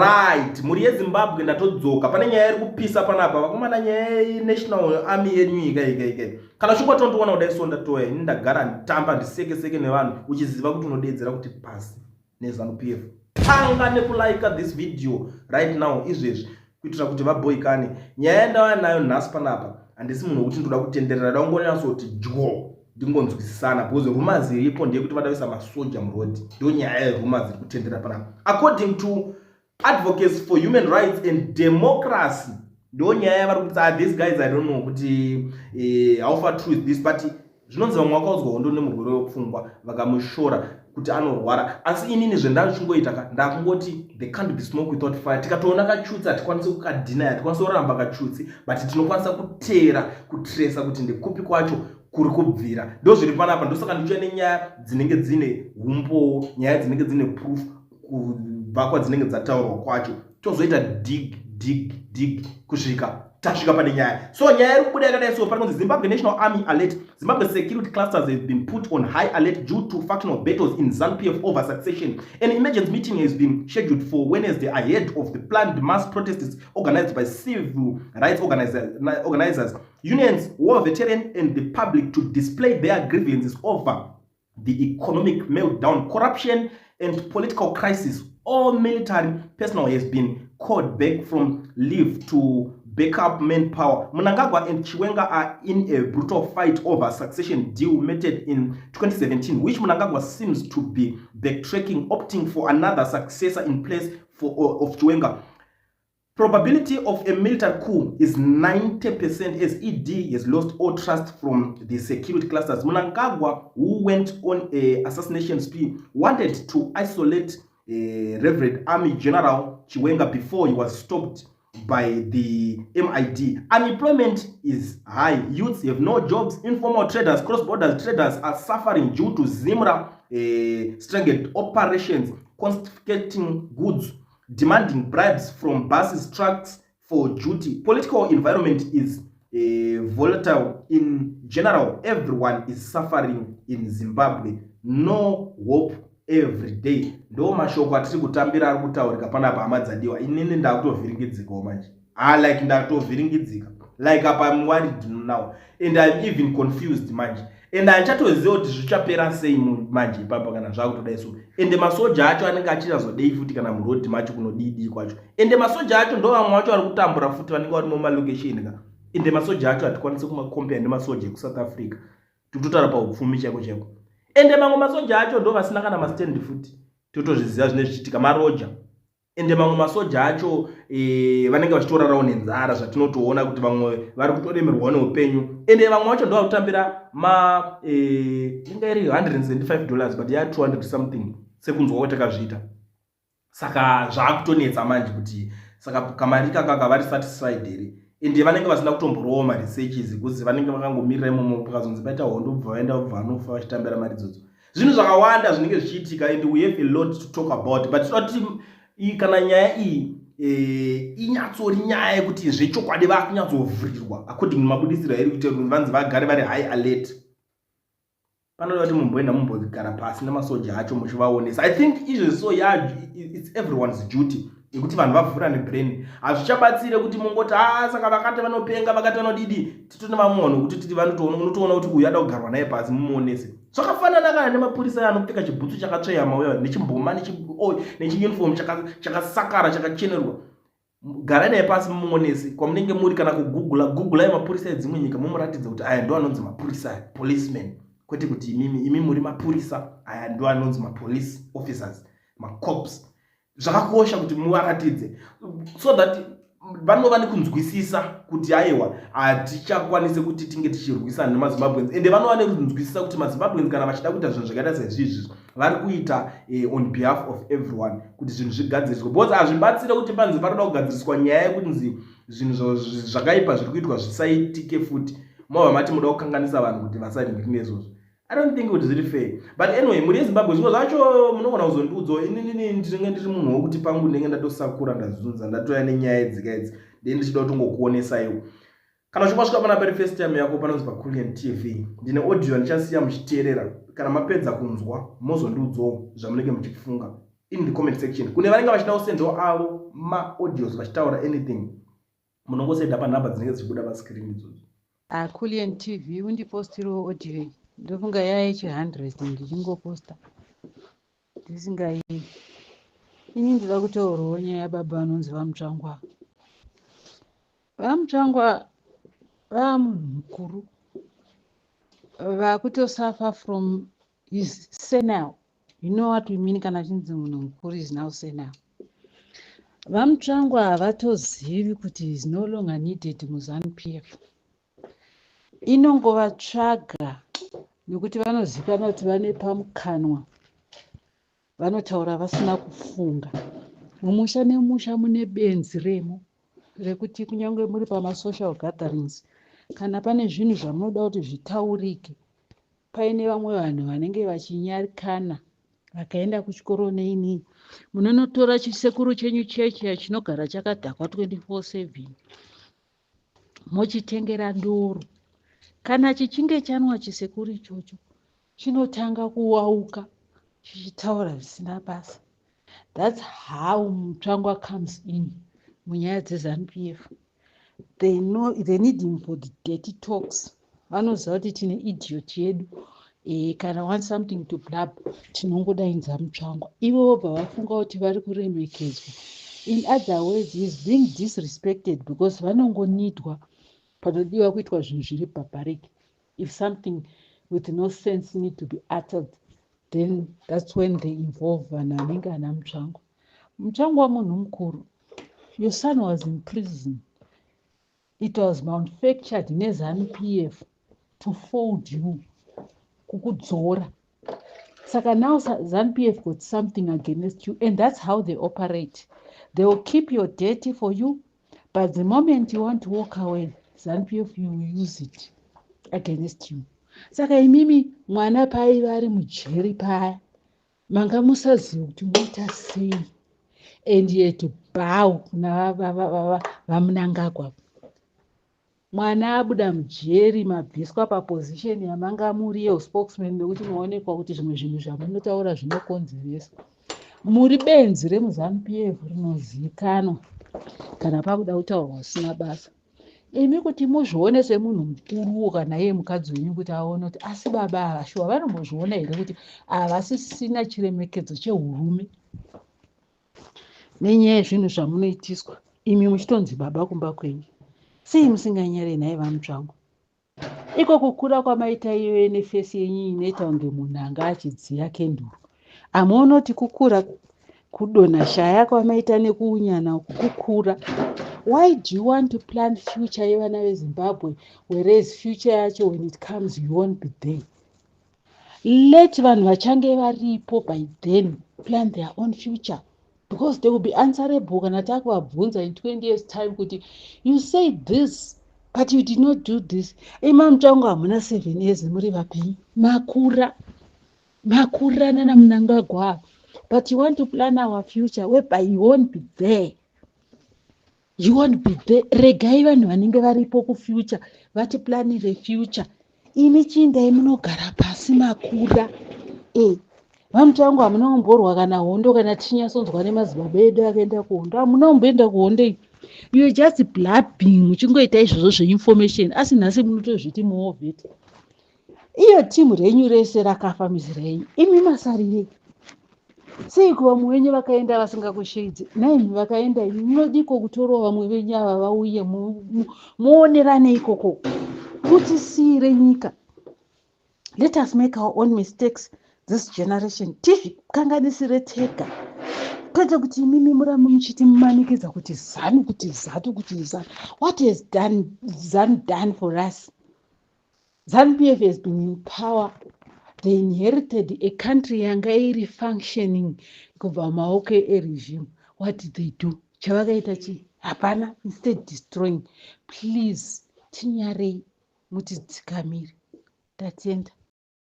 Right, mhuri yeZimbabwe, ndatodzoka. Pane nyaya iri kupisa panapa, vakomana, nyaya yeNational Army yenyika ika. Kana uchinge watondiona kudai so, ndatoya ini, ndagara nditamba ndisekeseke nevanhu, uchiziva kuti unodeedzera kuti pasi neZANU PF. Tanga nekulaika this video right now, izvezvi, kuitira kuti vabhoikane. Nyaya yandauya nayo nhasi panapa, handisi munhu wekuti ndoda kutenderera, da kungonyatsoti dyo ndingonzwisisana, because rumours iripo ndeyekuti vada masoja muroad. Ndo nyaya yerumours iri kutenderera panapa. According to Advocates for Human Rights and Democracy, ndo nyaya yavari kuti, ah, these guys, I don't know kuti how far true is this, but zvinonzi vamwe vakaudzwa hondo nemurwere wepfungwa, vakamushora kuti anorwara. Asi inini zvendachingoita ka, ndakungoti there can't be smoke without fire. Tikatoona kachutsi, hatikwanisi kukadhinaya, hatikwanisi kuramba kachutsi, but tinokwanisa kuteera, kutresa kuti ndekupi kwacho kuri kubvira. Ndo zviri panapa. Ndosaka ndichiuya nenyaya dzinenge dzine umbowo, nyaya dzinenge dzine proof kubva kwadzinenge dzataurwa kwacho. Tozoita dig, dig, dig kusvika tasvika pane nyaya. So nyaya iri kubuda yakadai so, pari kunzi Zimbabwe National Army alert. Zimbabwe security clusters have been put on high alert due to factional battles in ZANU PF over succession. An emergency meeting has been scheduled for Wednesday ahead of the planned mass protests organized by civil rights organizers, unions, war veteran and the public to display their grievances over the economic meltdown, corruption and political crisis. All military personnel has been called back from leave to backup manpower. Mnangagwa and Chiwenga are in a brutal fight over succession deal made in 2017, which Mnangagwa seems to be backtracking, opting for another successor in place of Chiwenga. Probability of a military coup is 90% as ED has lost all trust from the security clusters. Mnangagwa, who went on a assassination spree, wanted to isolate Reverend Army General Chiwenga before he was stopped by the MID. Unemployment is high. Youths have no jobs. Informal traders, cross-border traders are suffering due to ZIMRA stringent operations, confiscating goods, demanding bribes from buses, trucks for duty. Political environment is volatile in general. Everyone is suffering in Zimbabwe. No hope every day. Ndo mashoko atiri kutambira ari kutaurika panapa, hama dzadiwa. Inini ndakutovhiringidzikawo manje. Ah, like ndakutovhiringidzika, like apa I'm worried now and I'm even confused manje, and handichatoziva kuti zvichapera sei manje ipapa kana zvakutodai so. Ende masoja acho anenge achizodei futi kana murodhi macho kunodii kwacho? Ende masoja acho ndo vamwe vacho vari kutambura futi, vanenge vari mumalokesheni ka. Ende masoja acho hatikwanisi kumakompea nemasoja ekuSouth Africa, tikutotaura paupfumi chaiko chaiko. Ende mamwe masoja acho ndo vasina kana mastendi futi, totozviziva zvine zvichiitika maroja. Ende mamwe masoja acho vanenge vachitorarawo nenzara, zvatinotoona kuti vamwe vari kutoremerwawo neupenyu. Ende vamwe vacho ndo vari ma inga iri $175, but ya 200 something sekunzwa kwatakazviita. Saka zvaakutonetsa manje kuti saka kamari kakaka vari satisfied here? Ende vanenge vasina kutomborowo maresearches, because vanenge vakangomirira imomo, pakazonzi paita hondo bva vaenda, bva vanofa vachitambira mari idzodzo. Zvinhu zvakawanda zvinenge zvichiitika and we have a lot to talk about, but toda kuti kana nyaya iyi inyatsori nyaya yekuti zvechokwadi vakunyatsovhurirwa according nemabudisiro airi kuita kuti vanzi vagare vari high alert. Panoda kuti mumboenda mumbogara pasi nemasoja acho muchivaonesa. I think izvezvi so ya, it's everyone's duty yekuti vanhu vavhurane brain. Hazvichabatsire kuti mungoti, a, saka vakati vanopenga, vakati vanodidi. Titone vamwe vanhu kuti titi unotoona kuti uyu ada kugarwa naye pasi, mumuonese. Zvakafanana kana nemapurisa anopfeka chibhutsu chakatsveyama uya nechimboma nechiuniform chakasakara, chakachenerwa. Garai naye pasi, mumuonese kwamunenge muri. Kana kugugula, gugulai mapurisa edzimwe nyika, mumuratidza kuti aya ndo anonzi mapurisa, policeman, kwete kuti imimi, imi muri mapurisa. Aya ndo anonzi mapolice officers, macops. Zvakakosha kuti muvaratidze so that vanova nekunzwisisa kuti aiwa, hatichakwanisi kuti tinge tichirwisana nemaZimbabweans. Ende vanova nekunzwisisa kuti maZimbabweans kana vachida kuita zvinhu zvakaita sezvizvi, vari kuita on behalf of everyone kuti zvinhu zvigadziriswe, because hazvibatsire kuti panzi paroda kugadziriswa nyaya yekunzi zvinhu zvakaipa zviri kuitwa zvisaitike futi, mobva mati muda kukanganisa vanhu kuti vasadhiri neizvozvo. I don't think kuti zviri fair. But anyway, mhuri yeZimbabwe, zvimwe zvacho munogona kuzondiudzawo. Inini ndinenge ndiri munhu wokuti pangu ndinenge ndatosakura, ndazunza, ndatoya nenyaya dzika idzi, ndee ndichida kutongokuonesaiwo. Kana uchinge wasvika panapa iri first time yako, panonzi paCulian TV. Ndine audio yandichasiya muchiteerera. Kana mapedza kunzwa, mozondiudzawo zvamunenge muchifunga. In the comment section, kune vanenge vachida kusendawo avo maaudios vachitaura anything, munongosenda panhamba dzinenge dzichibuda pascreen idzodzo. Aculian TV, undipostirewo audio iyi. Ndofunga yaya yechi100 ndichingoposta ndisingai. Ini ndida kutaurawo nyaya yababa vanonzi VaMutsvangwa. VaMutsvangwa vava munhu mukuru, vakutosuffer from his senile. You know what we mean kana chinzi munhu mukuru is now senile. VaMutsvangwa havatozivi kuti is no longer needed muZANU PF. Inongovatsvaga nekuti vanozivikanwa kuti vane pamukanwa, vanotaura vasina kufunga. Mumusha nemusha mune benzi remo rekuti kunyange muri pamasocial gatherings, kana pane zvinhu zvamunoda kuti zvitaurike, paine vamwe vanhu vanenge vachinyarikana vakaenda kuchikoro neinii, munonotora chisekuru chenyu chechi chinogara chakadhakwa 24/7, mochitengera ndoro. Kana chichinge chanwa, chisekuru ichocho chinotanga kuwauka chichitaura zvisina basa. That's how Mutsvangwa comes in munyaya dzeZANU PF. They know they need him for the dirty talks. Vanoziva kuti tine idiot yedu, kana want something to blab, tinongodainza Mutsvangwa. Ivo vobva vafunga kuti vari kuremekedzwa. In other words, he is being disrespected because vanongonidwa panodiwa kuitwa zvinhu zviri barbaric. If something with no sense need to be uttered, then that's when they involve vanhu vanenge ana Mutsvangwa. Mutsvangwa munhu mukuru. Your son was in prison. It was manufactured neZANU PF to fold you, kukudzora. Saka now ZANU PF got something against you, and that's how they operate. They will keep your dirty for you, but the moment you want to walk away, ZANU PF, you will use it against you. Saka imimi, mwana paaiva ari mujeri paya, manga musazivi kuti moita sei, and yet bow kuna VaMunangagwa. Mwana abuda mujeri, mabviswa paposition yamanga muri yeuspokesman nekuti maonekwa kuti zvimwe zvinhu zvamunotaura zvinokonzeresa. Muri benzi remuZANU PF rinozivikanwa kana pakuda kutaurwa zvisina basa. Imi kuti muzvione semunhu mukuruwo, kana iye mukadzi wenyu kuti aone kuti asi baba ava shuwa vanombozviona here kuti havasisina chiremekedzo chehurume nenyaya yezvinhu zvamunoitiswa, imi muchitonzi baba kumba kwenyu? Sei musinganyare nhai, VaMutsvangwa? Iko kukura kwamaita iyoyo neface yenyu inoita kunge munhu anga achidziya kenduru, amuoni kuti kukura kudonha shaya kwamaita nekuunyana kukura? Why do you want to plan future yevana veZimbabwe, whereas future yacho, when it comes, you won't be there? Let vanhu vachange varipo by then plan their own future, because they will be answerable kana takuvabvunza in 20 years' time kuti you say this, but you did not do this. Ima Mutsvangwa, hamuna 7 years muri vapenyu. Makura, makura nana Munangagwa, but you want to plan our future whereby you won't be there. You won't be there. Regai vanhu vanenge varipo kufuture vatiplanire future. Imi chiindai munogara pasi, makura. VaMutsvangwa, hamuna kumborwa kana hondo. Kana tichinyatsonzwa nemadzibaba edu akaenda kuhondo, hamuna kumboenda kuhondo iyi. You are just blabbing, muchingoita izvozvo zveinformation, asi nhasi munotozviti muwar vet. Iyo timu renyu rese rakafa mizira yenyu, imi masarirei? Seiko vamwe venyu vakaenda vasingakusheidzi? Naimi vakaenda, imi munodiko kutorawo vamwe venyu ava vauye muonerane ikoko, mutisiyire nyika? Let us make our own mistakes, this generation. Tizvikanganisire tega, kwete kuti imimi murambe muchiti mumanikidza kuti ZANU, kuti ZATU, kuti ZANU. What has done ZANU done for us? ZANU PF has been in power. They inherited a country yanga iri functioning kubva mumaoko eregime. What did they do? Chavakaita chii? Hapana. Instead destroying. Please, tinyarei, mutidzikamire. Tatenda.